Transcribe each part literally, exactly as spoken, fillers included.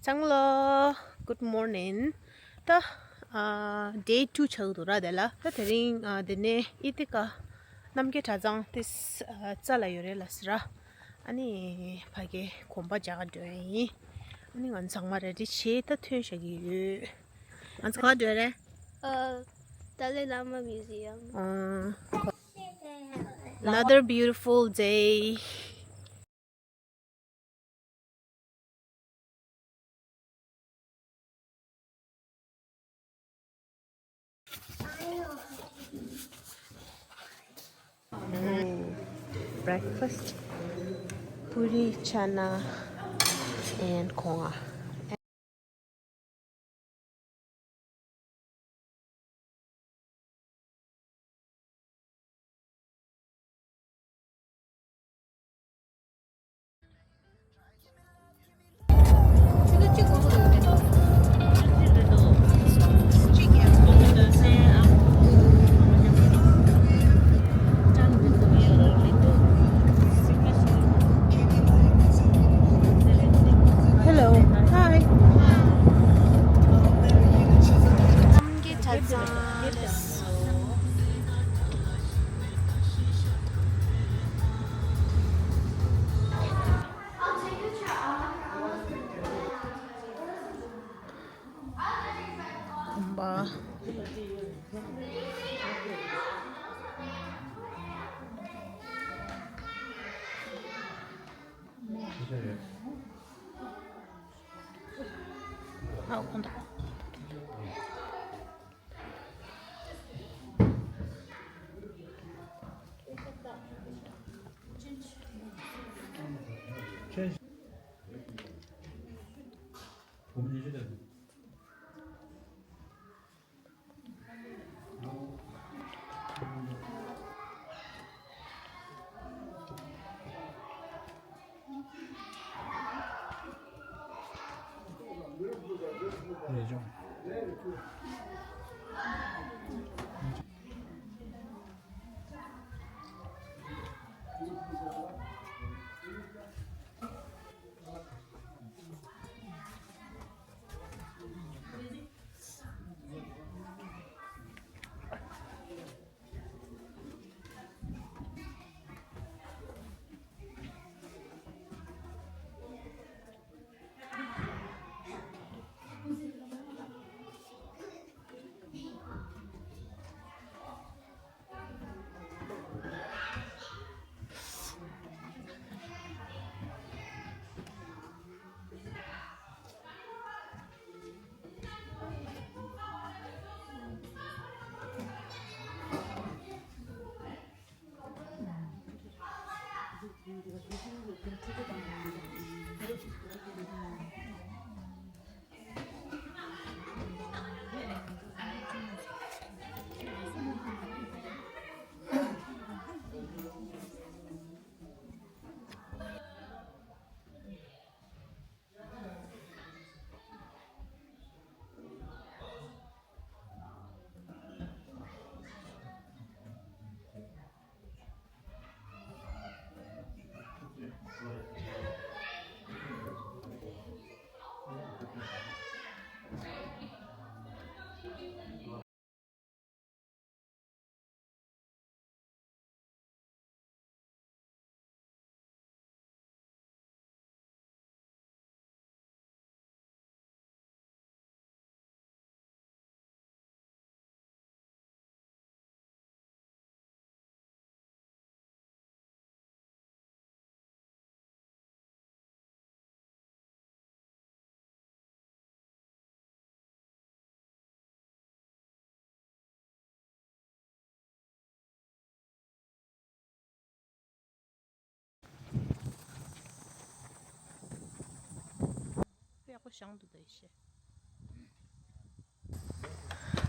ལོ། Good morning. ད་ཨ་day two ཆགས་འདུག་ར། དེ་ལ་ད་དེ་རིང་ཨ་དེ་ནས་ཨི་ཏི་ཀ་རྣམ་རྒྱལ་གྲྭ་ཚང་དེ་ཨ་རྩ་ལ་ཡོད་རེད་ལ་ཟེར་ར། ཨ་ནི་ཕ་གི་གོམ་པ་རྒྱག་ག་འགྲོ་ཡ་ཡིན། ཨ་ནི་ང་ཚང་མ་རེ་ཌི་བྱས་ད་ཐོན་བཞག་གི་ཡོད། ང་ཚང་མ་འགྲོ་རེད། ཨ། Dalai Lama Museum. ཨ། Another beautiful day. Breakfast, puri chana and konga. Hello. Hi.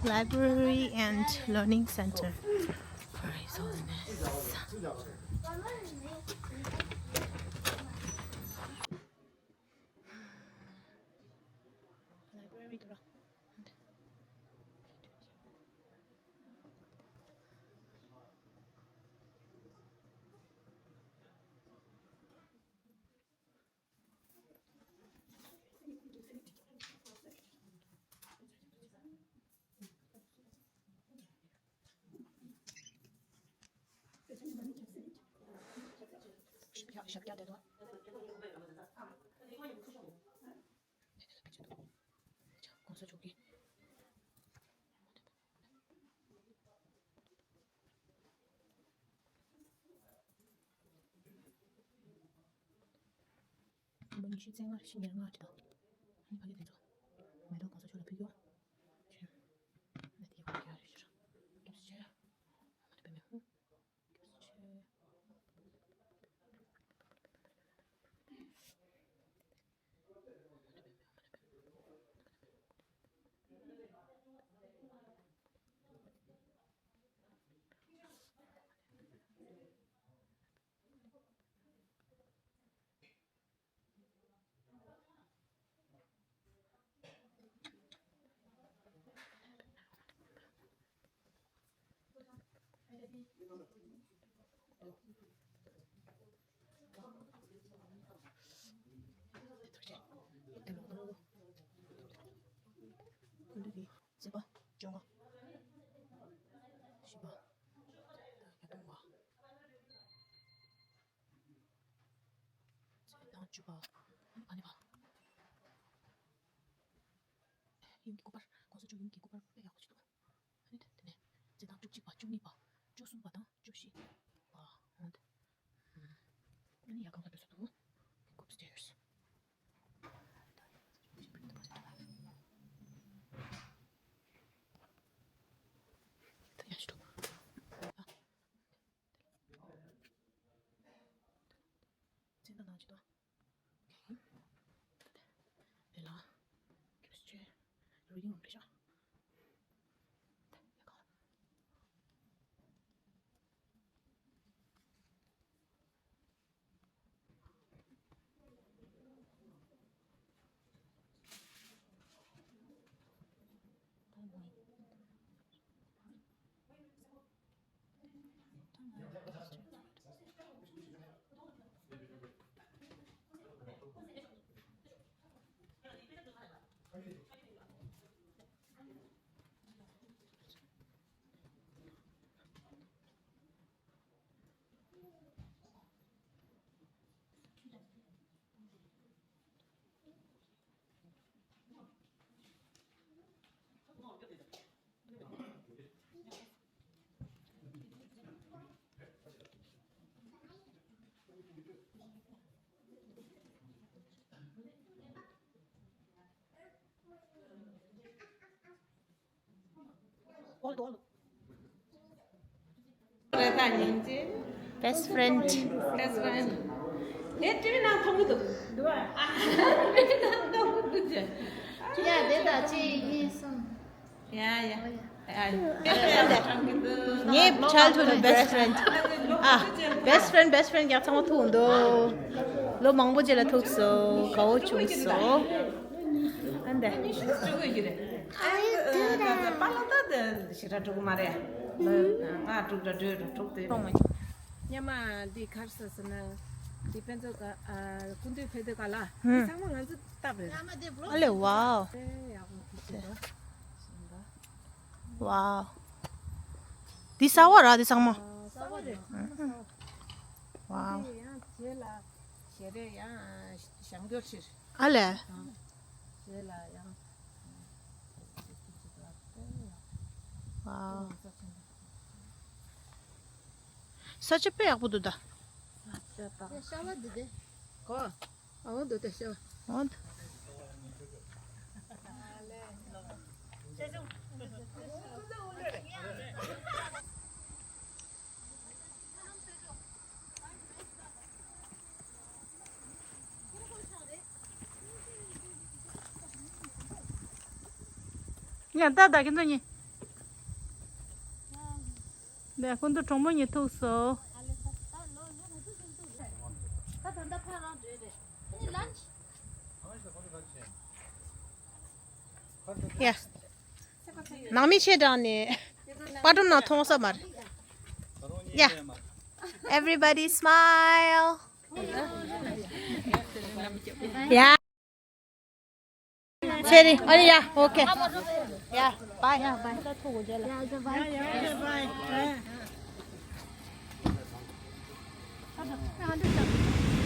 Library and Learning Center. Her His Holiness. Library door. ཞབས་བཀྱག་དེ་དོ། གོང་ས་མཆོག་གི། མ་ཉི་ཤུ་རྩ་ལྔ་ཤི་ཉེར་ལྔ་ཅི་དང་། ཨ་ནི་ཕ་གི་དེ་ཚོ། མེ་ཏོག་གོང་ས་མཆོག་ལ་ཕུལ་རྒྱུ། ཞེས། ཨ་ནི་དེ་ཡག་པོ་ཡོད་རེད་ཤི་ར། སྐྱབས་སུ་མཆི། ཨ་ནི་པད་མ། སྲིད་པ། བཅོ་ལྔ། བཞི་པ། ཉིས་སྟོང་པ། ཚེས་དང་བཅུ་པ། ཨ་ནི་པ། ཡུམ་གྱི་སྐུ་པར། གོང་ས་མཆོག་ཡུམ་གྱི་སྐུ་པར་དཔེ་ཡག་པོ་ཞིག་འདུག་ཨ་ནི་དེ་ནས་ཚེས་དང་བཅུ་གཅིག་པ། བཅུ་གཉིས་པ། བཅུ་གསུམ་པ་དང་བཅུ་བཞི་པ། འོན་ཏེ། ཨ་ནི་ཡ་གང་ལ་འགྲོ་ས་འདུག Go upstairs. ད་ཡང་ཞིག་འགྲོ། ཚེ་འདི་ནང་ཅི་དང་། ཨེ་ལ། ཁྱོད་ཚོ་ཆོས། རུ་ཡིན་འོང་རེད་ཤག Best friend. Best friend. དེ་ཊི་ཝི་ནང་མཐོང་གི་འདུག་ཊི་ཝི་ནང་མཐོང་གི་འདུག་ཅེས། ཡ་དེ་ད་ཅི་ཡིན་སོང་། ཡ་ཡ། ངའི་childhood best friend. ཨ། best friend, best friend རྒྱག་ཚང་མ་ཐུག་འདུག་ལོ་མང་པོ་རྗེས་ལ་ཐུག་སོང་། དགའ་བོ་བྱུང་སོང་། ཨ་འདི། ཨ་ཡི་དུ་ར། པ་ལ་ད་དེ་ཞེ་དྲག་འགྲོ་གི་མ་རེད། ང་དྲུག་དྲུག་དྲུག་དྲུག་དེ། སྙེ་མ་འདི་གར་ས་ཟེར་ན། འདི་ཕན་ཚུན་ག་ཨ་སྐུ་མདུན་ཕེབས་དུས་ག་ལ། ཧུམ། ཚང་མ་ང་ཚོ་སྟབས་རེད། ཨ་ལེ་ཝའོ། ཨེ་ཡག་པོ་ཐུགས་རྗེ་ཆེ། ཝའོ། འདི་གསར་པ་ར་འདི་ཚང་མ། གསར་པ་རེད། ཝའོ། འདི་ཡང་རྗེས་ལ་ཞལ་རས་ཡང་བཞེངས་སྐྱོར་ཕྱིར། ཨ་ལེ། རྗེས་ལ་ཡང་། ཝའོ། ས་ཆ་དཔེ་ཡག་པོ་འདུག་ད། ས་ཆ་དང་། ཤ་བ་འདི་དེ། གོ། ཨོ་འདུག་སྟེ་ཤ་བ། ཨོ་འདུག་ཡ་ད་ད་ཁྱེད་ཚོ་གཉིས། ལས་ཁོང་ཚོ་གྲོགས་མོ་གཉིས་ཐུག་སོང་། ཡ། ནང་མི་ཆེ་དྲགས་ནས་པར་སྒྲོམ་ནང་མཐོང་ས་མ་རེད། ཡ། Everybody smile. ཡ། ཚེ་རིང་། ཨ་ནི་ཡ། ཨོ་ཁེ། ཡ། བའི། ཡ། བའི། ད་ཐུག་གོ་རྗེས་ལ། ཡ། ཡ། བའི། བའི།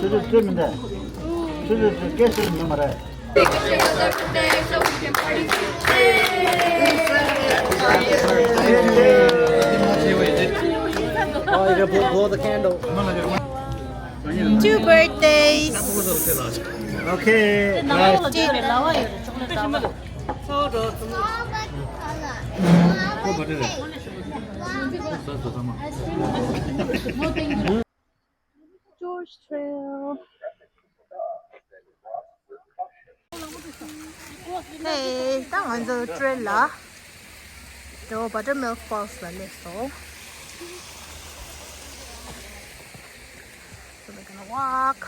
ཆུ་ཚོད་བཅུ་མི་འདྲ། ཆུ་ཚོད་བཅུ་སྐད་ཆུ་མི་མ་རེད། Oh, you gotta blow, blow the candle. Two birthdays. Okay, nice. George Trail. Hey, ད་ང་ཚོ་trail ལ། དེ་བོ་Buttermilk Falls ལ་སླེབས་སོང་། So we're gonna walk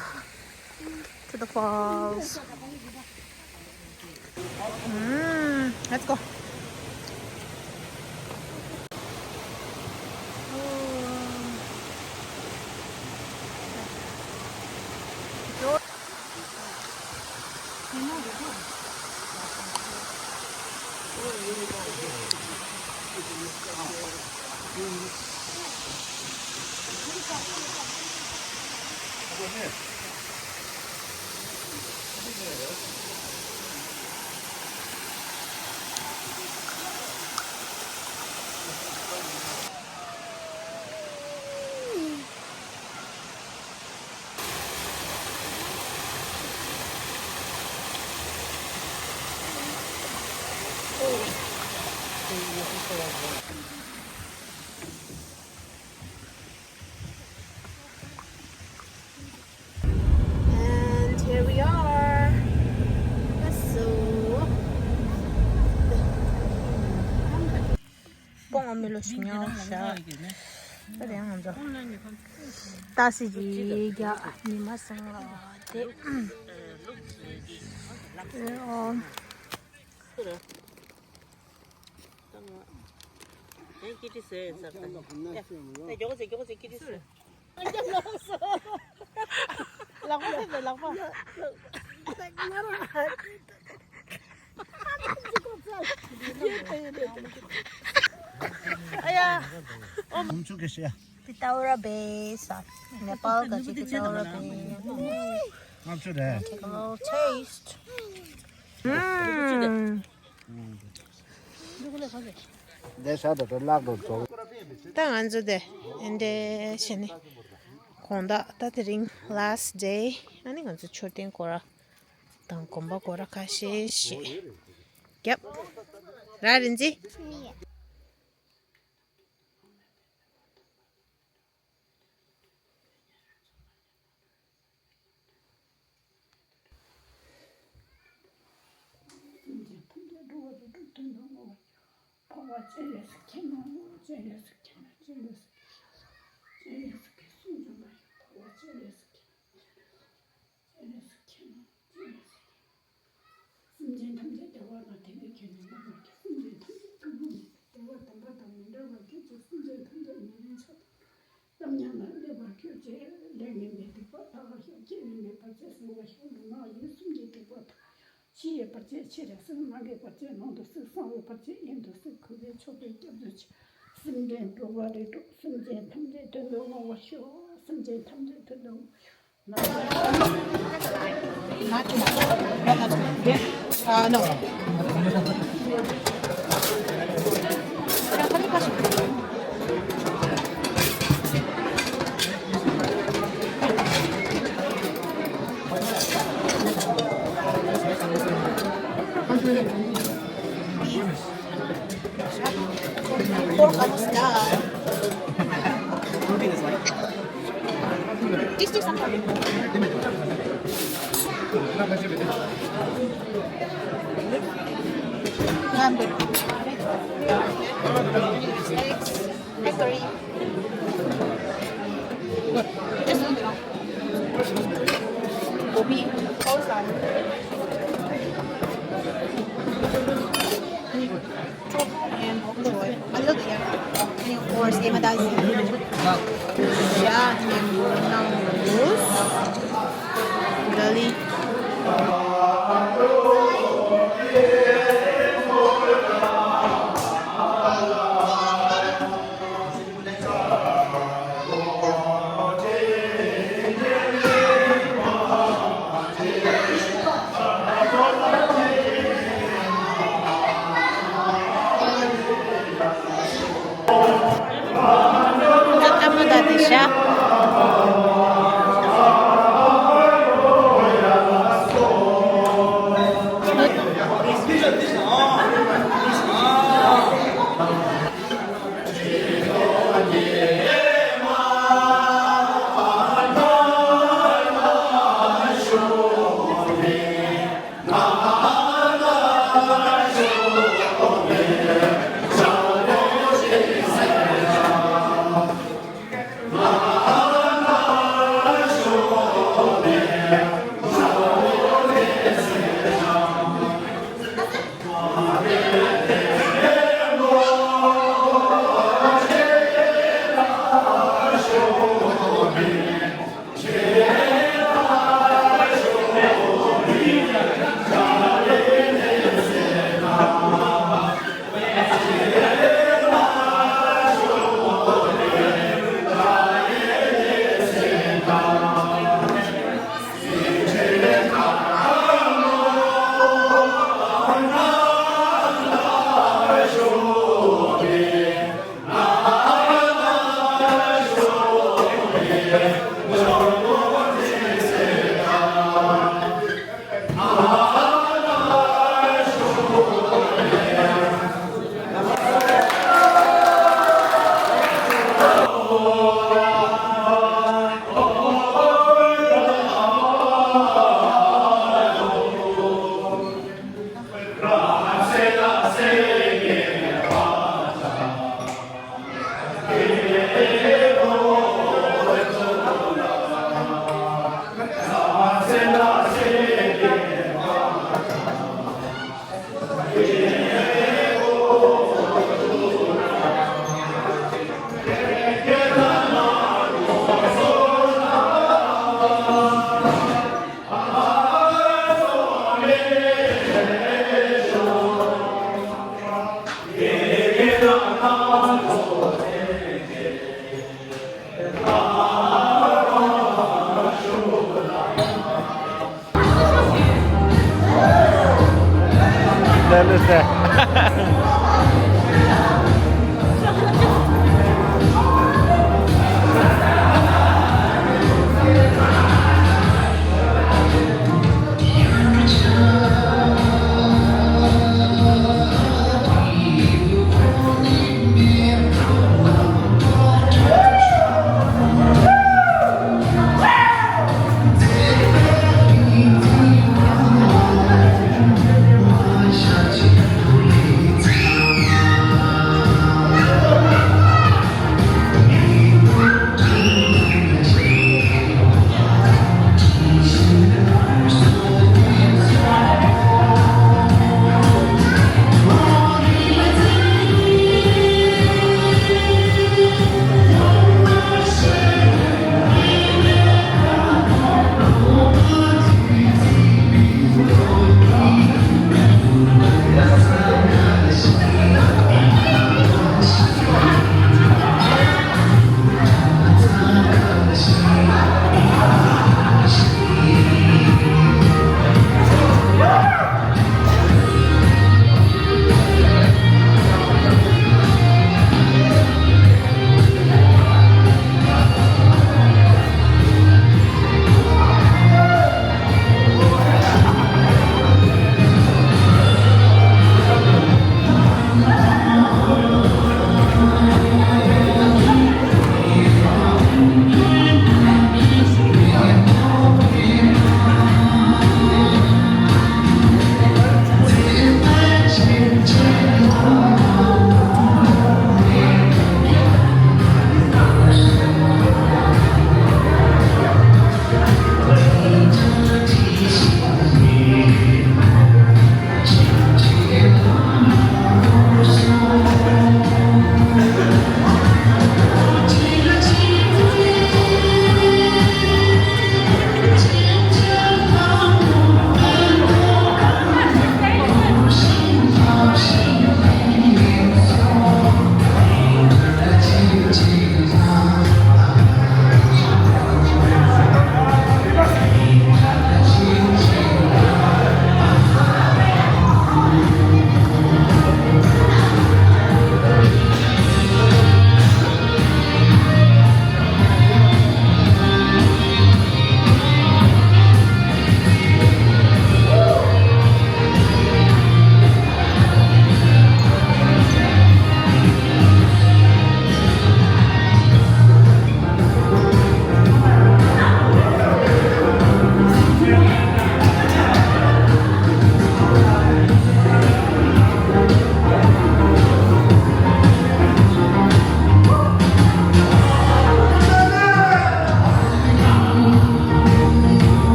to the falls. Mm, let's go. And here we are. So, སྤོང་བ་མི་ལོ་ཞིག་ཉལ་ཤག་ད་དེ་ང་ཚོ་ཏ་སི་ཅི་རྒྱ་ཉི་མ་སང་ལ་དེ། ཨོ། ཡང་ཀི་ཏི་ཟེར་ཟེར་ད། ཡ། ད་མགྱོགས་ཙེ་མགྱོགས་ཙེ་ཀི་ཏི་ཟེར། ལག་པ་ཕེབས་པའི་ལག་པ། ཨ་ཡ། Petaora Bay ས། ནེ་པཱལ་ག་ཅིག་Petaora Bay། ལྔ་བཅུ་རེད། Take a little taste. Mm. ད་ང་ཚོ་དེ་འདྲ་བྱས་ནས་དགོང་དག་ད་དེ་རིང་last day ཨ་ནི་ང་ཚོ་མཆོད་རྟེན་སྐོར་ར་དང་དགོན་པ་སྐོར་ར་ཁ་ཤས་ཤིག་རྒྱབ་ར་རིན་ཆེན། སེམས་ཅན་ཐམས་ཅད་འགྲོ་བ་རིགས་དྲུག་དོན་དུ་བསྔོ་བ། འཕགས་པ་སྤྱན་རས་གཟིགས་མཁྱེན་ནོ། སྤྱན་རས་གཟིགས་མཁྱེན་ནོ། སྤྱན་རས་གཟིགས་མཁྱེན་ནོ། སྤྱན་རས་གཟིགས་མཁྱེན་སུམ་བརྩེགས་མ་ཡིན་འཕགས་པ་སྤྱན་རས་གཟིགས་མཁྱེན་ནོ། སྤྱན་རས་གཟིགས་མཁྱེན་ནོ། སྤྱན་རས་གཟིགས་མཁྱེན་ནོ། སེམས་ཅན་ཐམས་ཅད་བདེ་བ་དང་ལྡན་པའི་ཁྱོན་ནས་རྣམ་པར་རྒྱལ། སེམས་ཅན་ཐམས་ཅད་ཐུན་མོང་མ་ཡིན་པའི་བདེ་བ་དམ་པ་དང་མི་འབྲལ་བར་གྱུར་ཅིག་སེམས་ཅན་ཐམས་ཅད་ཉེ་རིང་ཆགས་སྡང་རྣམ་གཉིས་ལས་གནས་པར་གྱུར་ཅིག་ལས་ངན་པའི་སྡིག་པ་དག་པར་ཤོག་སྐྱེ་བའི་ནད་བར་ཆད་སེལ་བར་ཤོག་ལུས་ངག་ཡིད་གསུམ་གྱི་སྡིག་པ་དག་ཕྱི་ཡི་བར་ཆད་ཕྱི་རུ་བསལ། ནང་གི་བར་ཆད་ནང་དུ་བསལ། གསང་བའི་བར་ཆད་གཡས་སུ་བསལ། གུས་པས་མཆོད་པའི་སྐྱབས་སུ་མཆི། སེམས་ཅན་འགྲོ་བ་རིགས་དྲུག་སེམས་ཅན་ཐམས་ཅད་དོན་དུ་བསྔོ་བར་ཤོག་སེམས་ཅན་ཐམས་ཅད་དོན་དུ་བསྔོ། Not too much. Not that much. Uh, no. This is something. I'm good. Eggs, peppery. Just a little. Gobi, coleslaw. And a little bit, yeah. And of course, Yamadazi. Yeah, and now this. Gali.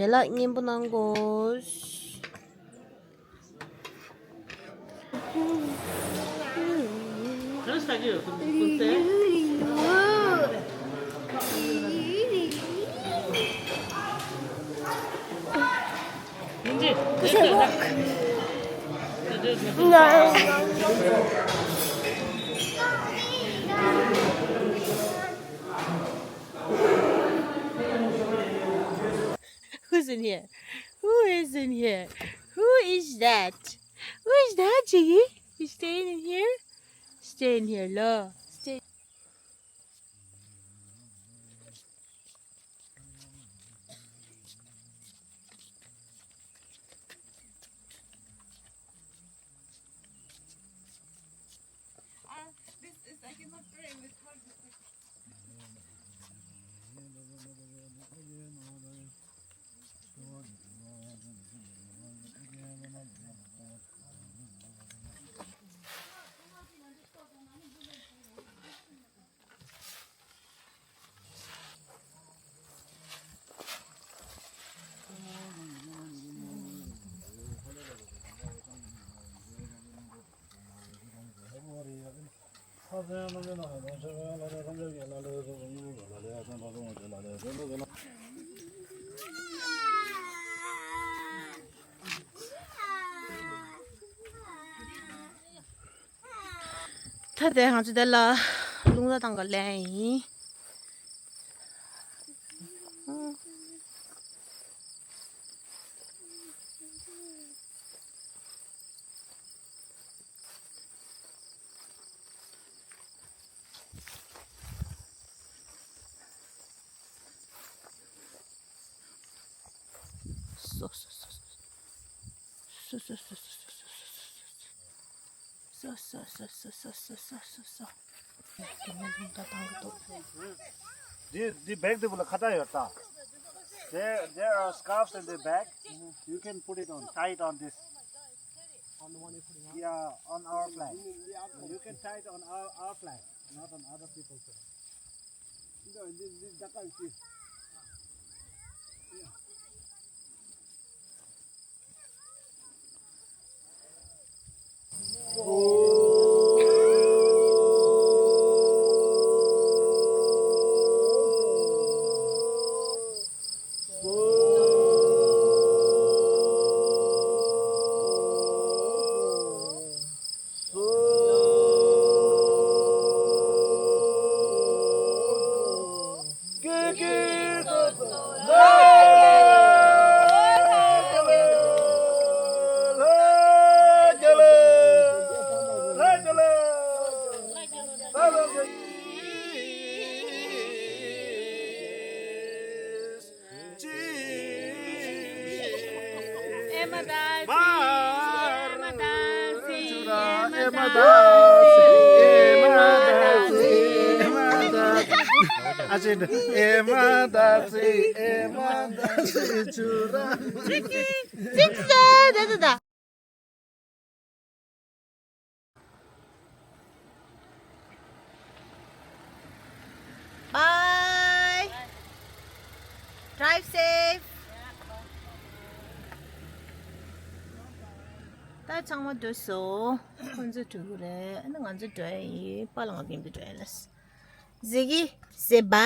དེ་ལ་མཉེས་པོ་གནང་དགོས། Who's in here? Who is in here? Who is that? Who is that, Jiggy? You staying in here? Stay in here, lo. Stay. ད་དེ་ང་ཚོ་དེ་ལ་རླུང་རྟ་བཏང་ག་ལེན་ཡིན། སོ་སོ་སོ་སོ། སོ་སོ་སོ་སོ། འདི་འདི་བེག་འདི་བུ་ལ་ཁ་བཏགས་ཡོད་ད། There, there are scarves in the back. You can put it on, tie it on this. On the one you're putting on? Yeah, on our flag. You can tie it on our, our flag, not on other people's flag. Bye. Drive safe. ད་ཚང་མ་འགྲོ་སོང་། ཁོང་ཚོ་འགྲོ་གི་རེད། ཨ་ནི་ང་ཚོ་འགྲོ་ཡ་ཡིན། པཱ་ལགས་ང་ཚོ་མཉམ་དུ་འགྲོ་ཡ་ལ། Ziggy, say bye.